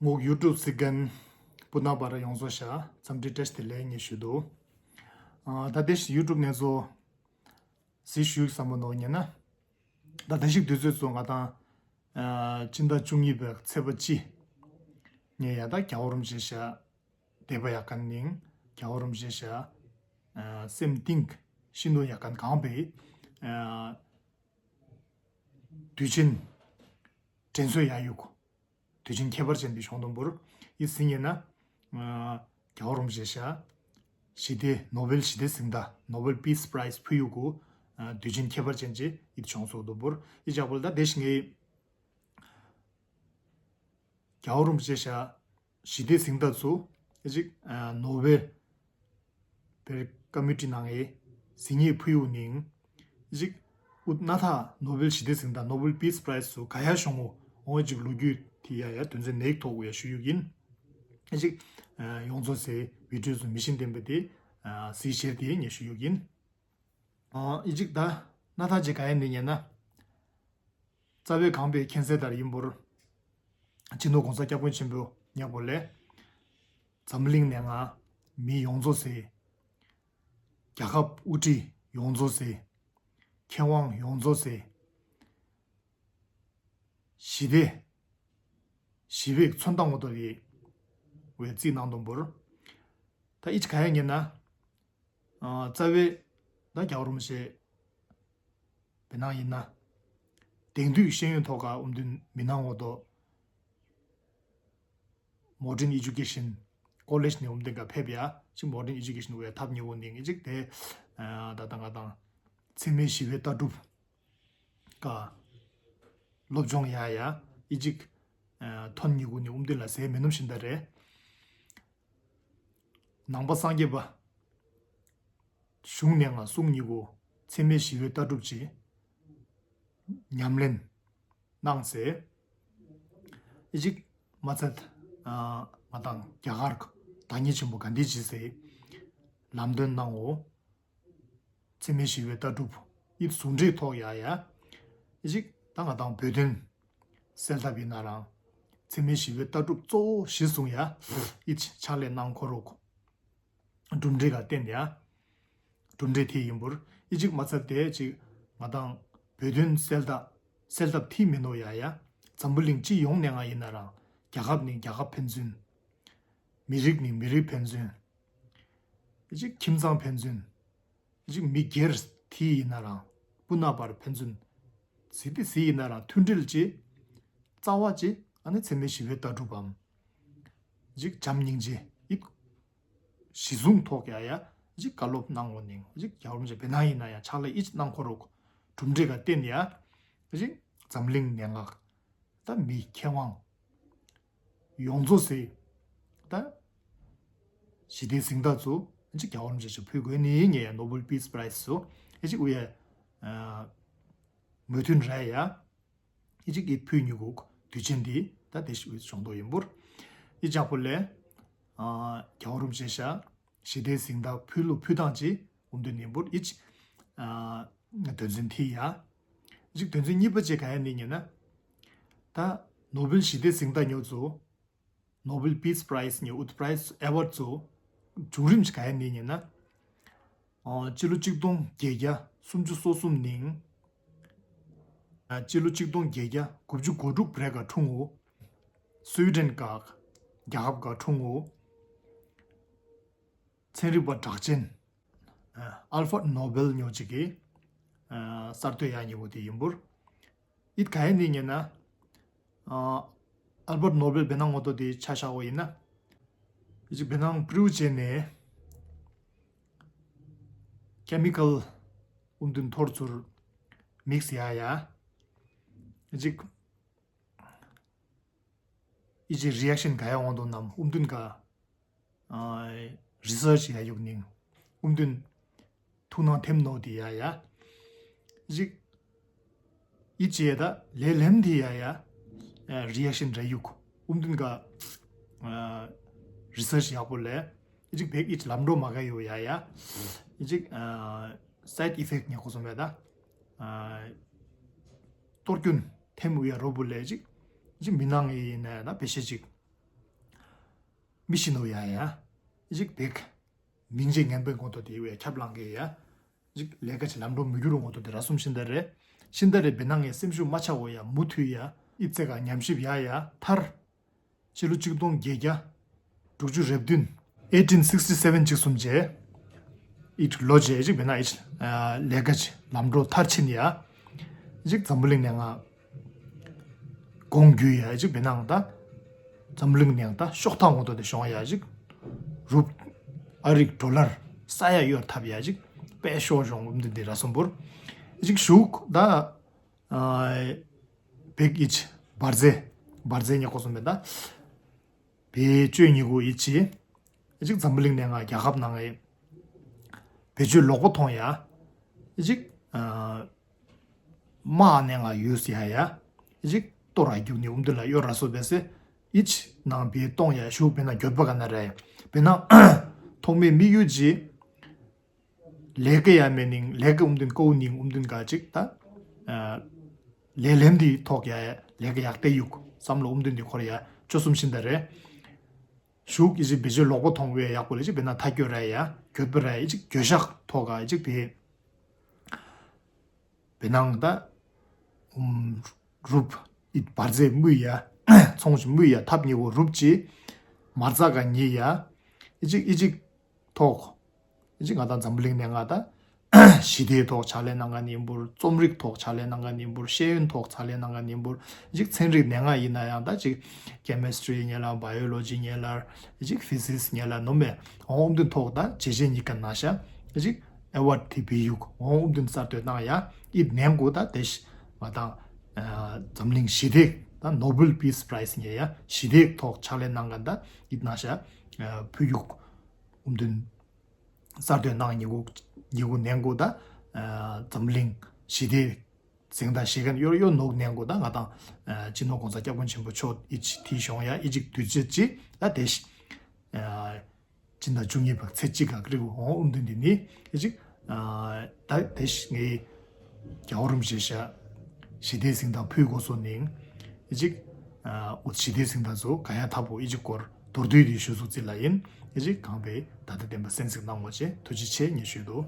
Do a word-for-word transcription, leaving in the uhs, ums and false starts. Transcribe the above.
ངོག་ཡུ་ཊུབ་གཟིགས་མཁན་སྤུན་ཟླ་བར་ཡོངས་རྫོགས་ཤ་འཚམས་འདྲི་བཀྲ་ཤིས་བདེ་ལེགས་ངས་ཞུ་འདུག་ཨ་ད་དེ་ཡུ་ཊུབ་ནས་ཚོ་གཟིགས་ཞུ་ཡིག་བསམ་པ་ནོ་ཉན་ན། ད་ད་ཞིག་དུས་ཚོད་ཚོ་ང་དང་ཨ་སྤྱི་ཟླ་བཅུ་གཉིས་པའི་ཚེས་པ་གཅིག་ངས་ཡ་ད་རྒྱལ་བ་རིན་པོ་ཆེ་ཤ་འདས་པ་ཡག་མཁན་ནིང་རྒྱལ་བ་རིན་པོ་ཆེ་ཤ་ཨ་སེམས་གཏིང་ཤིན་ཏུ་ཡག་མཁན་གང་པའི་ཨ་དུས་ཆེན་དྲན་གསོ་ཡ་ཡུག་དུས་ཆེན་ཁྱད་པར་ཅན་འདི་བྱུང་དུ་འབུར་ཡིད་སྲིད་ཉེ་ན། རྒྱལ་བ་རིན་པོ་ཆེ་ཤ་ཞི་བདེ་ནོ་བེལ་ཞི་བདེ་གཟེངས་རྟགས་ནོ་བེལ་པིས་པ་རའི་ཛི་ཕུལ་ཡུག་གུ་དུས་ཆེན་ཁྱད་པར་ཅན་ཅིག་ཡིད་བྱུང་སོགས་དུ་འབུར་ཡིད་ཆགས་པོ་ལ་ད་དེ་ཞིག་ངེས། རྒྱལ་བ་རིན་པོ་ཆེ་ཤ་ཞི་བདེ་གཟེངས་རྟགས་ཚུ་ཅིག་ནོ་བེལ་བེལ་ཀ་མི་ཊི་ནང་ངེས་ཟིན་ཉེས་ཕུལ་ཡུག་ནིང་ཅིག་ཨུད་ན་ཐ་ནོ་བེལ་ཞི་བདེ་གཟེངས་རྟགས་ནོ་བེལ་པིས་པ་རའི་ཛི་ཚུ་ག་ཡ་ཤོང་ངོ་འོང་ཅིག་ལོ་རྒྱུས་དེ་ཡ་ཡ་དོན་ཚན་ནེག་ཐོག་གུ་ཡ་ཞུ་ཡུག་ཡིན། ཅིག་ཡོངས་རྫོགས་སེ་བི་ཌིའོ་ཚུ་མི་ཤིན་ལྡན་པ་དེ་སི་ཤེར་དེ་ངས་ཞུ་ཡུག་ཡིན། ཨི་ཅིག་ད་ན་ཐ་ཅིག་ག་ཡ་ནི་ཉན་ན། རྩ་བའི་གང་པའི་མཁྱེན་གསལ་ལྟར་ཡིན་པོར། སྤྱི་ནོར་༸གོང་ས་༸སྐྱབས་མགོན་ཆེན་པོ་མཉམ་པོ་ལས། འཛམ་གླིང་ནས་ང་མི་ཡོངས་རྫོགས་སེ། རྒྱལ་ཁབ་དབུ་ཁྲིད་ཡོངས་རྫོགས་སེ། མཁས་དབང་ཡོངས་རྫོགས་སེ། ཞི་བདེ། ཞི་བའི་མཚོན་རྟགས་ངོ་ཏོ་རེད། བའི་རྩིས་གནང་དུ་འབུར། ད་ཨི་ཅི་ག་ཡ་ཉན་ན། རྩ་བའི་ད་རྒྱལ་བ་རིན་པོ་ཆེ། བེ་ནང་ཡིན་ན། དེང་དུས་ཤེས་ཡོན་ཐོག་ཁ་ཨུམ་དུན་མི་སྣང་ངོ་ཏོ། མོ་ཌན་ཨེ་ཇུ་ཀེ་ཤན་ཀོ་ལེཇ་ནས་ཨུམ་དུན་ཀ་ཕེབས་ཡ་ཅིག་མོ་ཌན་ཨེ་ཇུ་ཀེ་ཤན་བའི་ཐབས་ཉེ་བོ་ནིང་ཨི་ཅིག་དེ། ད་ལྟ་ང་དང་། འཚེ་མེད་ཞི་བའི་ལྟ་གྲུབ། ཀ་སློབ་སྦྱོང་ཡ་ཡ་ཨི་ཅིག་ཐོན་ཉེ་བོ་ནི་ཨུམ་དུན་ལ་ཟེར་མི་ནུམ་བཞིན་ད་རེད། ནང་པ་སངས་རྒྱས་པ། གཞུང་ནས་ང་གསུང་ཉིད་གོ་འཚེ་མེད་ཞི་བའི་ལྟ་གྲུབ་ཅིག་ཉམས་ལེན་གནང་ཚེ། ཨི་ཅིག་མ་ཚད་ང་དང་རྒྱ་གར་བདག་ཉིད་ཆེན་པོ་ག་འདི་ཅི་ཟེར་ལམ་སྟོན་གནང་ངོ་། འཚེ་མེད་ཞི་བའི་ལྟ་གྲུབ་ཡིད་ཟུང་འབྲེལ་ཐོག་ཡ་ཡ། ཨི་ཅིག་ད་ང་དང་བོད་དོན་གསལ་ཐབས་ཡིན་ན་རང་འཚེ་མེད་ཞི་བའི་ལྟ་གྲུབ་གཙོ་བོ་གཞི་བཟུང་ཡ། ཨི་ཅིག་ཕྱག་ལས་གནང་ཁོ་རོག་གྲུབ་འབྲས་ཀ་བརྟེན་ཡ། གྲུབ་འབྲས་དེ་ཡིན་པོར་ཨི་ཅིག་མ་ཚད་དེ་ཅིག་ང་དང་བོད་དོན་གསལ་ཐབས་གསལ་ཐབས་ཐིག་མིན་ནོ་ཡ་ཡ། འཛམ་བུ་གླིང་སྤྱི་ཡོངས་ནས་ང་ཡིན་ན་རང་རྒྱལ་ཁབ་ནི་རྒྱལ་ཁབ་ཕན་ཚུན། མི་རིགས་ནི་མི་རིགས་ཕན་ཚུན། ཨི་ཅིག་ཁྱིམ་ཚང་ཕན་ཚུན། ཅིག་མི་སྒེར་དེ་ཡིན་ན་རང་སྤུ་ན་པར་ཕན་ཚུན། ཟི་དེ་ཟི་ཡིན་ན་རང་མཐུན་སྒྲིལ་ཅེས། རྩ་བ་ཅེས་ཨ་ནི་འཚེ་མེད་ཞི་བའི་ལྟ་གྲུབ་བམ། ཅིག་བྱམས་སྙིང་རྗེ་ཡིད། གཞི་བཟུང་ཐོག་ཡ་ཡ་ཅིག་བཀའ་སློབ་གནང་ངོ་ནིང་ཅིག་རྒྱལ་བ་རིན་པོ་ཆེ་བེ་ནང་ཡིན་ན་ཡང་ཕྱག་ལས་ཨི་ཅིག་གནང་ཁོ་རོག་གྲུབ་འབྲས་ཀ་བརྟེན་ཡ། ཅིག་འཛམ་གླིང་ནས་ང་ད་མི་མཁས་དབང་། ཡོངས་རྫོགས་སེ། ད། ཞི་བདེའི་གཟེངས་རྟགས་ཚུ་ཅིག་རྒྱལ་བ་རིན་པོ་ཆེ་ཕུལ་དགོས་ནི་ངས་ནོ་བེལ་པིས་པ་རའི་ཛི་ཚུ་ཨི་ཅིག་དབུ་ཡ། མོས་མཐུན་ར་ཡ། ཨི་ཅིག་གི་ཕུལ་ཉུ་གུག་དུས་ཆེན་འདི་ད་དེ་ཞིག་བྱུང་དོ་ཡིན་པུར། ཨི་ཅག་པོ་ལས། རྒྱལ་བ་རིན་པོ་ཆེ་ཤ། ཞི་བདེའི་གཟེངས་རྟགས་ཕུལ་ལུ་ཕུལ་སྟངས་ཅིག་འོང་དུས་ནིན་པུར་ཨི་ཅིག་དོན་ཚན་ཐི་ཡ། ཅིག་དོན་ཚན་གཉིས་པ་ཅིག་ག་ཡ་ནི་ཉེ་ན། ད་ནོ་བེལ་ཞི་བདེའི་གཟེངས་རྟགས་ཉོ་ཚུ། ནོ་བེལ་པིས་པ་རའི་ཛི་ཉོ་ཨུད་པ་རའི་ཛི་ཨེ་ཝར་ཌི་ཚུ། བྱུང་རིམ་ཅིག་ག་ཡ་ནི་ཉེ་ན། སྤྱི་ལོ་གཅིག་སྟོང་བརྒྱད་བརྒྱ་སུམ་ཅུ་སོ་གསུམ་ནིང་། སྤྱི་ལོ་གཅིག་སྟོང་བརྒྱད་བརྒྱ་དགུ་བཅུ་གོ་དྲུག་བར་ག་འཁྲུངས་འོ། སུའི་ཌེན་ག་རྒྱལ་ཁབ་ག་འཁྲུངས་འོ། ཚན་རིག་པ་གྲགས་ཅན། ཨལ་ཕར་ནོ་བེལ་ཉོ་ཅིག་གི་གསར་གཏོད་ཡག་ཉེ་བོ་དེ་ཡིན་པུར། ཨིད་ག་ཡ་ནི་ཉེ་ན། ཨལ་ཕར་ནོ་བེལ་བེ་ནང་ངོ་ཏོ་དེ་ཆ་བཞག་འོ་ཡིན་ན། ཨི་ཅིག་བེ་ནང་པྲིའུ་ཅེ་ནེ་ཀེ་མི་ཀལ་ཨུམ་དུན་ཐོར་ཚུར་མིག་སི་ཡ་ཡ། ཨི་ཅིག་ཨི་ཅིག་རི་ཨེག་ཤན་ག་ཡ་འོང་དོ་ནམ་ཨུམ་དུན་ག་རི་སར་ཆི་ཡ་ཡུག་ནིང་ཨུམ་དུན་ཐུགས་སྣང་ཐེམ་ནོ་དེ་ཡ་ཡ། ཅིག་ཨི་ཅེ་ད་ལེ་ལེམ་དེ་ཡ་ཡ། རི་ཨེག་ཤན་ར་ཡུག་ཨུམ་དུན་ག་རི་སར་ཆི་ཡག་པོ་ལས་ཨི་ཅིག་བེག་ཨི་ཅི་ལམ་འགྲོ་མ་ག་ཡོ་ཡ་ཡ། ཨི་ཅིག་སའིཌ་ཨི་ཕེག་ཉེ་ཁོ་སོ་མེ་ད། གཏོར་སྐྱོན་ཐེམ་འུ་ཡ་རོ་བུ་ལས་ཅིག་ཅིག་མི་ནང་ཡིན་ན་ཡ་ད་བེ་ཤེ་ཅིག་མི་ཤི་ནོ་ཡ་ཡ། ཅིག་བེག་མིང་རྗེས་ངན་པའི་ངོ་ཐོག་དེ་ཡོད་ཡ་ཁྱབ་ལང་གི་ཡ། ཅིག་ལས་ཀ་ཅིག་ལམ་འགྲོ་མི་འགྱུར་ངོ་ཐོག་དེ་ར་སུམ་ཤིན་ད་རེ། ཤིན་ད་རེ་བེ་ནང་ངས་སེམས་ཤུགས་མ་ཆག་འོ་ཡ་མུ་མཐུད་ཡ། ཨི་ཙེ་ག་ཉམས་ཞིབ་ཡ་ཡ་མཐར། ཕྱི་ལོ་ཆིག་སྟོང་བརྒྱད་བརྒྱ་དྲུག་ཅུ་རེ་བདུན། eighteen sixty seven ཅིག་གསུམ་རྗེས། ཨིད་ལོ་རྗེས་ཅིག་བེ་ནང་ཨིད་ལས་ཀ་ཅིག་ལམ་འགྲོ་མཐར་ཕྱིན་ཡ། ཅིག་འཛམ་བུ་གླིང་ནས་ང་དགོངས་བརྒྱུད་ཡ་ཅིག་བེ་ནང་ད། འཛམ་བུ་གླིང་ནས་ད་ཤོག་ཐག་ངོ་ཐོག་དེ་ཤོང་ཡ་ཅིག་རུབ་ཨ་རིག་ཌོ་ལར་ས་ཡ་གཡོར་ཐབས་ཡ་ཅིག་པད་ཤོག་ཤོང་འོམ་དེ་འདི་ར་སོམ་པུར། ཅིག་ཞུག་ད། བེག་ཨིད་འབར་རྫས། འབར་རྫས་ཉེ་ཁོ་སོང་མེད་ད། བེད་སྤྱོད་ཉེ་གོ་ཨིད་ཅི། ཅིག་འཛམ་བུ་གླིང་ནས་ང་རྒྱལ་ཁབ་ནང་ཨེ། བེད་སྤྱོད་ལོག་པ་ཐོང་ཡ། ཅིག་དམག་ནས་ང་ཡོད་ཡ་ཡ། ཅིག་ཏོ་ར་རྒྱུག་ནི་འོམ་དུ་ལ་གཡོར་ར་སོ་བེ་སེ། ཨིད་ནང་བེད་གཏོང་ཡ་ཞུག་བེ་ན་འགྱོད་པ་ག་ན་ར་ཡ། བེ་ན་ཐོག་མའི་དམིགས་ཡུལ་ཅི། ལས་ཀ་ཡ་མེད་ནིང་ལས་ཀ་ཨུམ་དུན་ཀོ་ནིང་ཨུམ་དུན་ག་ཅིག་ད། ལས་ལན་འདི་ཐོག་ཡ་ལས་ཀ་ཡག་ཏེ་ཡུག་བསམ་བློ་ཨུམ་དུན་འདི་འཁོར་ཡ་ཅོ་གསུམ་ཤིན་ད་རེ། ཞུག་ཨི་ཅིག་བེད་སྤྱོད་ལོག་པ་ཐོང་བའི་ཡག་པོ་ལས་ཅིག་བེ་ན་ཐ་སྐྱོ་ར་ཡ་གྱོད་པ་ར་ཡ་ཅིག་གྱོད་བཤགས་ཐོག་ག་ཅིག་བེ། བེ་ནང་ད། ཨུམ། རུབ། ཨིད་འབར་རྫས་མུ་ཡ། ཚོང་ཞིག་མུ་ཡ་ཐབས་ཉེ་བོ་རུབ་ཅི། མར་ཙག་ག་ཉེ་ཡ། ཨི་ཅིག་ཨི་ཅིག་ཐོག་ཨི་ཅིག་ང་ད་འཛམ་བུ་གླིང་ནས་ང་ད། ཞི་བདེའི་ཐོག་ཕྱག་ལས་གནང་མཁན་ཡིན་པུར། རྩོམ་རིག་ཐོག་ཕྱག་ལས་གནང་མཁན་ཡིན་པུར། ཤེས་ཡོན་ཐོག་ཕྱག་ལས་གནང་མཁན་ཡིན་པུར། ཨི་ཅིག་ཚན་རིག་ནས་ང་ཡིན་ན་ཡང་ད་ཅིག་ཀེ་མི་སི་ཊི་རི་ཉེ་ལ་བ་ཡོ་ལོ་ཇི་ཉེ་ལ་ཨི་ཅིག་ཕི་སིག་སི་ཉེ་ལ་ནོ་མེ་འོང་འདི་ཐོག་ད་ཇེ་ཇེ་ཉིག་ག་ན་ཤ་ཨི་ཅིག་ཨེ་ཝར་ཌི་དེ་བི་ཡུག་འོང་འདི་གསར་གཏོད་གནང་ཡ་ཨིད་ནན་གོ་ད་དེ་ཤ་ང་དང་འཛམ་གླིང་ཞི་བདེ་ད་ནོ་བེལ་པིས་པ་རའི་སི་ཉེ་ཡ་ཞི་བདེ་ཐོག་ཕྱག་ལས་གནང་མཁན་ད་ཨིད་ན་ཤ་བུ་ཡུག་འོང་འདི། གསར་གཏོད་གནང་ཉི་གུ་ཉི་གུ་ནན་གུ་ད། འཛམ་གླིང་ཞི་བདེ་གཟེངས་རྟགས་ཞེ་གན་གཡོར་གཡོར་ནོག་ནན་གུ་ད་ང་དང་། སྤྱི་ནོར་གོང་ས་སྐྱབས་མགོན་ཆེན་པོ་མཆོག་ཨི་ཅི་ཐི་ཤོང་ཡ་ཨི་ཅིག་དུས་ཚོད་ཅི་ད་དེ་ཤི། སྤྱི་ཟླ་བཅུ་གཉིས་པ་ཚེས་གཅིག་ག་ཀྲི་གུ་ཧོང་ཨུམ་དུན་དི་ནི་ཨི་ཅིག་ད་དེ་ཤི་ངའི་རྒྱལ་བ་རིན་པོ་ཆེ་ཞབས་ཞི་བདེ་གཟེངས་རྟགས་ཕུལ་དགོས་སོ་ནིང་ཨི་ཅིག་འུ་ཞི་བདེ་གཟེངས་རྟགས་ཚོ་ག་ཡ་ཐབ་བོ་ཨི་ཅིག་སྐོར་མདོར་བསྡུས་དེ་ཞུ་སུ་ཙི་ལ་ཡིན། ཨི་ཅིག་གང་པའི་ད་ལྟ་བསྟན་པ་གསན་གཟིགས་གནང་བ་བཅས་ཐུགས་རྗེ་ཆེ་ངས་ཞུས་འདུག